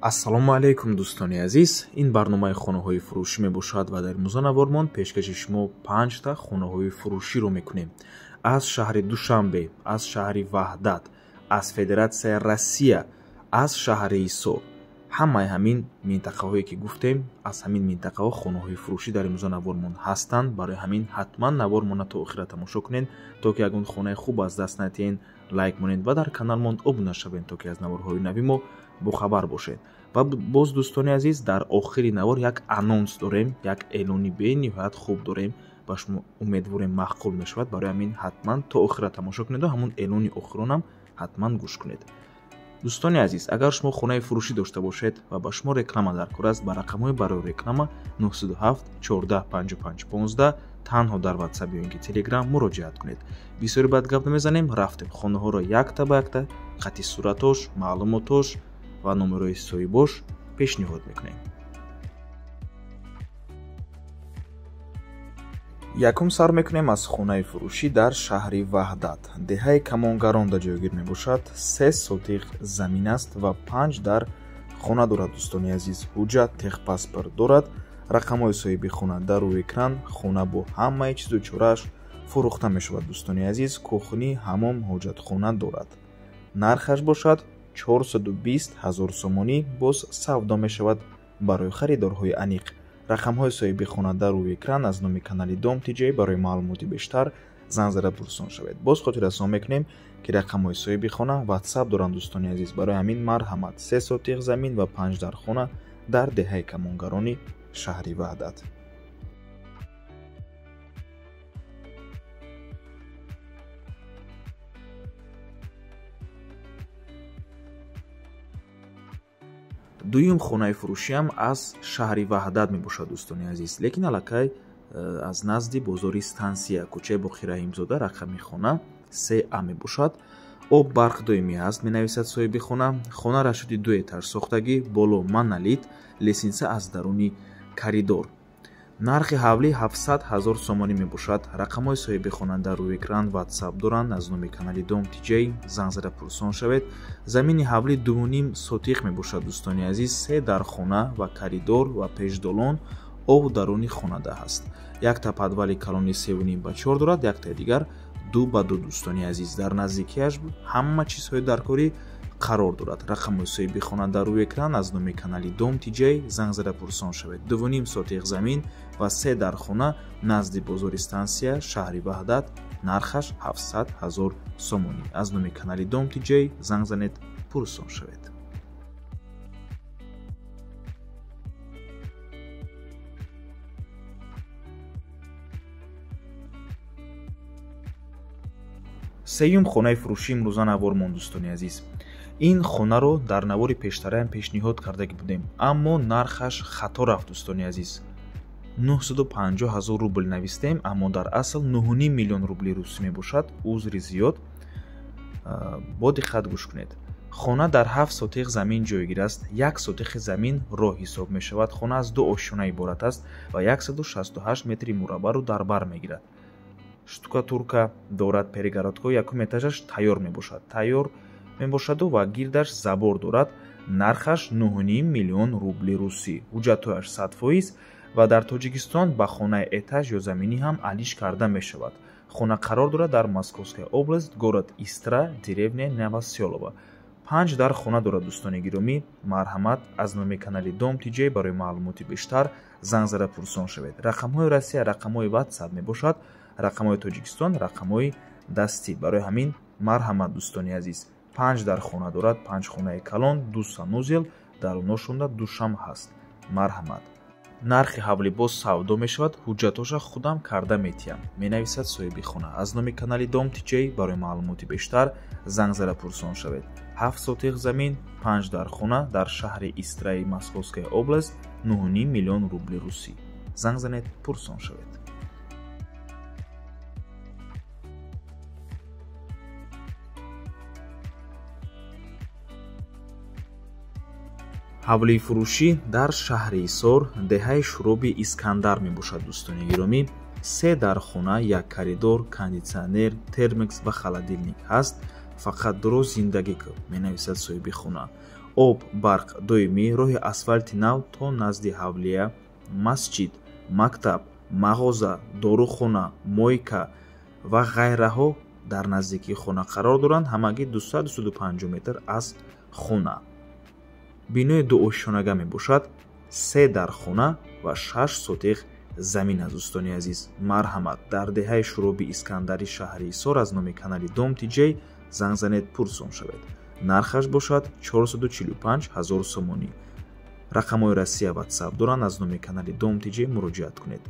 Ассалому алайкум дӯстони азиз. Ин барномаи хонаҳои фурӯшӣ мебошад ва дар имрӯза навормон пешкаши шумо 5та хонаҳои фурӯширо мекунем. Аз шаҳри Душанбе, аз шаҳри Ваҳдат, аз Федератсияи Россия, аз шаҳри Ҳисор. Ҳамаи ҳамин минтақаҳое ки гуфтем, аз ҳамин минтақаҳо хонаҳои фурӯшӣ дар имрӯза навормон ҳастанд. Барои ҳамин ҳатман навормонро то охира тамошо кунед, то ки ягон хонаи хуб аз даст надиҳед, лайк монед ва дар каналмон обуна шавед, то ки аз наворҳои нави мо бохабар бошед. Ва боз дӯстони азиз, дар охири навор як анонс дорем, як эълони бениҳоят хуб дорем, ба шумо умедворем маъқул мешавад. Барои ҳамин ҳатман то охира тамошо кунед ва ҳамон эълони охиронам ҳатман гӯш кунед. Дӯстони азиз, агар шумо хонаи фурӯшӣ дошта бошед ва ба шумо реклама даркор аст, ба рақамҳои барои реклама 907 14 55 15 танҳо дар WhatsApp ё инки Telegram муроҷиат кунед. Бисёри бад гап намезанем, рафтем хонаҳоро якта ба якта хати суратош, маълумотош ва номерои соҳибош пешниҳод мекунем. Якум сар мекунем аз хонаи фурӯшӣ дар шаҳри Ваҳдат. Деҳаи Камонгаронда ҷойгир мебошад. 3 сотиқ замин аст ва 5 дар хона дорад. Дӯстони азиз, ҳуҷҷат техпаспорт дорад. Рақамҳои соҳиби хона дар рӯи экран. Хона бо ҳамаи чизу чорааш фурӯхта мешавад. Дӯстони азиз, кухни, ҳамом, ҳоҷатхона дорад. Нархаш бошад 420 000 сомонӣ, боз савдо мешавад барои харидорҳои аниқ. Рақамҳои соҳиби хона дар рӯи экран. Аз номи канали Дом ТЖ барои маълумоти бештар занг зада пурсон шавед. Боз хотиррасон мекунем, ки рақамҳои соҳиби хона WhatsApp доранд, дӯстони азиз. Барои ҳамин марҳамат, 3 сотиқ замин ва 5 дар хона дар деҳаи Камонгарони шаҳри Ваҳдат. Дуюм хонаи фурӯшиам аз шаҳри Ваҳдат мебошад, дӯстони азиз, лекин аллакай аз назди бозори стансия, кӯчаи Боқи Раҳимзода, рақами хона 3А мебошад. Об барқ доимӣ аст, менависад соҳиби хона. Хона расшуди 2 этаж сохтагӣ, боло монолит, лесинса аз даруни коридор. Нархи ҳавлӣ 700 000 сомонӣ мебошад. Рақамҳои соҳиби хона дар рӯи экран, WhatsApp доранд. Аз номи канали Дом ТЖ занг зада пурсон шавед. Замини ҳавлӣ 2,5 сотиқ мебошад, дӯстони азиз. 3 дар хона ва коридор ва пешдолон, об даруни хонада ҳаст. Якта подвали калони 3,5 ба 4 дорад, яктаи дигар 2 ба 2. Дӯстони азиз, дар наздикиаш ҳама чизҳои даркорӣ қарор дорад. Рақамҳои соҳиби хона дар рӯи экран. Аз номи канали Дом ТЖ занг зада пурсон шавед. 2,5 сотиқ замин ва 3 дар хона назди бозори стансия, шаҳри Ваҳдат, нархаш 700 000 сомонӣ. Аз номи канали Дом ТЖ занг занед, пурсон шавед. Сеюм хонаи фурӯшӣ имрӯза навормон, дӯстони азиз. Ин хонаро дар навори пештараам пешниҳод карда будем, аммо нархаш хато рафт, дӯстони азиз. 950 000 рубл навистем, аммо дар асл 9,5 миллион рубли русӣ мебошад. Узри зиёд, бо диққат гӯш кунед. Хона дар 7 сотиқ замин ҷойгир аст. 1 сотиқи замин роҳ ҳисоб мешавад. Хона аз 2 ошёна иборат аст ва 168 метри мураббаъро дар бар мегирад. Штукатурка дорад, перегородка якум этажаш тайёр мебошад. Тайёр мебошаду ва гирдаш забор дорад. Нархаш 9,5 миллион рубли русӣ. Ҳуҷҷатҳояш 100% ва дар Тоҷикистон ба хонаи этаж ё заминӣ ҳам алиш карда мешавад. Хона қарор дорад дар Московская область, город Истра, деревня Новоселово. 5 дар хона дорад, дӯстони гиромӣ. Марҳамат, аз номи канали Дом ТЖ барои маълумоти бештар занг зада пурсон шавед. Рақамҳои Россия рақамҳои WhatsApp мебошад, рақамҳои Тоҷикистон рақамҳои дастӣ. Барои ҳамин марҳамат, дӯстони азиз. 5 дар хона дорад, 5 хонаи калон, 2 санузел, дар оношонда душам ҳаст. Марҳамат. Нархи ҳавлӣ боз савдо мешавад, ҳуҷҷатоша худам карда метиҳам, менависад соҳиби хона. Аз номи канали Дом ТЖ барои маълумоти бештар занг зада пурсон шавед. 7 сотиқ замин, 5 дар хона дар шаҳри Истраи Московская область, 9,5 миллион рубли русӣ. Занг занед, пурсон шавед. Ҳавлии фурӯшӣ дар шаҳри Ҳисор, деҳаи Шуроби Искандар мебошад, дӯстони гиромӣ. 3 дар хона, 1 коридор, кондитсионер, термекс ва холодильник ҳаст. Фақат дуруст зиндагӣ кун, менависад соҳиби хона. Об, барқ доимӣ, роҳи асфалти нав то назди ҳавлия, масҷид, мактаб, мағоза, дорухона, мойка ва ғайраҳо дар наздикии хона қарор доранд, ҳамагӣ 200-250 метр аз хона. Бинои дуошёнага мебошад, 3 дархона ва 6 сотиқ замин аст. Дӯстони азиз, марҳамат, дар деҳаи Шуроби Искандари шаҳри Ҳисор аз номи канали Дом ТҶ занг занед, пурсон шавед. Нархаш бошад 445 000 сомонӣ. Рақамҳои Россия WhatsApp доранд, аз номи канали Дом ТҶ муроҷиат кунед.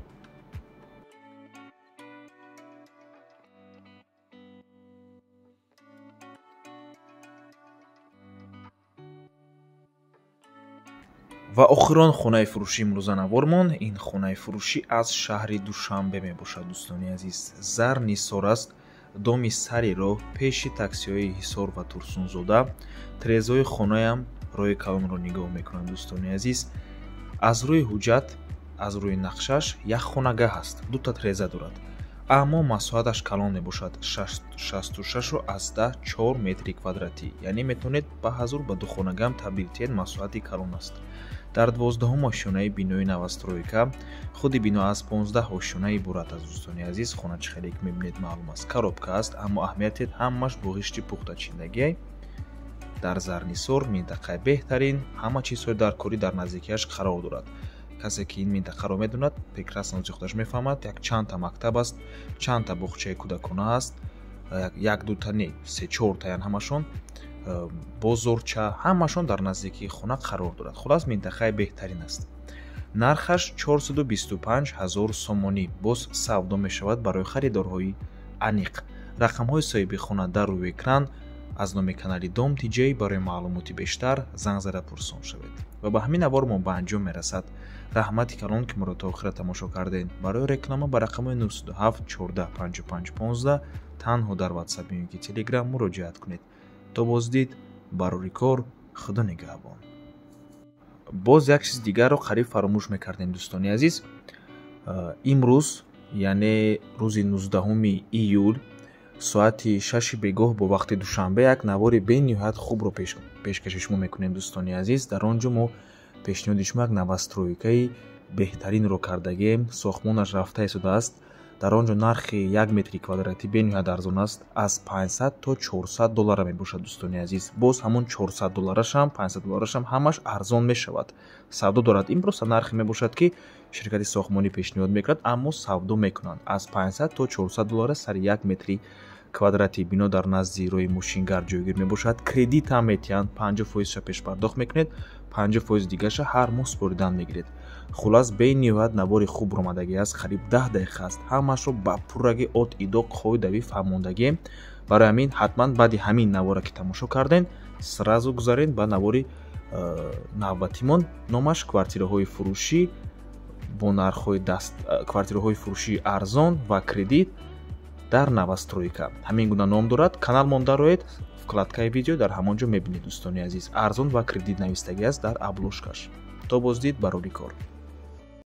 Ва охирон хонаи фурӯшии имрӯзанавормон ин хонаи фурӯшӣ аз шаҳри Душанбе мебошад. Дӯстони азиз, Зарнисор аст, доми сари роҳ, пеши таксиҳои Ҳисор ва Турсунзода. Трезои хонаям роҳи калонро нигоҳ мекунанд. Дӯстони азиз, аз рӯи ҳуҷҷат, аз рӯи нақшаш як хонагаҳ аст, дута треза дорад, аммо масоҳаташ калон мебошад, 66,4 метри квадратӣ, яъне метавонед ба ҳазур ба ду хонагам табдил диҳед, масоҳати калон аст. Дар 12-ум ошёнаи бинои новостройка, худи бино аз 15 ошёна иборат аст. Дӯстони азиз, хона чӣ хеле ки мебинед маълум аст, коробка аст, аммо аҳамият ҳамаш бо ғишти пухтачиндагӣ. Дар Зарнисор минтақаи беҳтарин, ҳама чизҳои даркорӣ дар наздикиаш қарор дорад. Касе ки ин минтақаро медонад, прекрасно ози худаш мефаҳмад. Як чандта мактаб аст, чандта боғчаи кӯдакона аст, як дута не, се чортаян ҳамашон, бозорча, ҳамашон дар наздикии хона қарор дорад. Хулас, минтақаи беҳтарин аст. Нархаш 425 000 сомонӣ, боз савдо мешавад барои харидорҳои аниқ. Рақамҳои соҳиби хона дар рӯи экран. Аз номи канали Дом ТҶ барои маълумоти бештар занг зада пурсон шавед. Ва ба ҳамин навор мо ба анҷом мерасад. Раҳмати калон, ки моро то охира тамошо кардед. Барои реклама ба рақамҳои 907 14 55 15 танҳо дар WhatsApp ё ки Telegram муроҷиат кунед. То боздид, барори кор, Худо нигаҳбон. Боз як чиз дигарро қариб фаромӯш мекардем, дӯстони азиз. Имрӯз, яъне рӯзи 19 июл, соати 6 бегоҳ бо вақти Душанбе як навори бениҳоят хубро пешкаши шумо мекунем, дӯстони азиз. Дар он ҷо мо пешниҳоди шумо як новостройкаи беҳтаринро кардагием. Сохтмонаш рафта истодааст. Дар он ҷо нархи 1 метри квадратӣ бениҳоят арзон аст, аз 500 то 400 доллара мебошад, дӯстони азиз. Боз ҳамон 400 долларашам, 500 долларашам ҳамаш арзон мешавад. Савдо дорад. Ин просто нархе мебошад, ки ширкати сохтмонӣ пешниҳод мекунад, аммо савдо мекунанд аз 500 то 400 доллара сари 1 метри квадрати. Бино дар назди роҳи мошингар ҷойгир мебошад. Кредит ҳам метиҳанд, 50%-ша пешпардохт мекунед, 50% дигаша ҳар моҳ супоридан мегиред. Хулас, бениҳоят навори хуб ромадагӣ аст, қариб 10 дақиқа аст. Ҳамашро ба пурраги от идо қоидави фаҳмондагием. Барои ҳамин ҳатман баъди ҳамин навора ки тамошо карден, сразу гузаред ба навори навбатимон. Номаш квартираҳои фурӯшӣ бо нархҳои даст, квартираҳои фурӯшии арзон ва кредит дар новостройка. Ҳамин гуна ном дорад. Канал монда роед, вкладкаи видео дар ҳамон ҷо мебинед, дӯстони азиз. Арзон ва кредит навистагӣ аст дар обложкаш. То боздид, барори кор.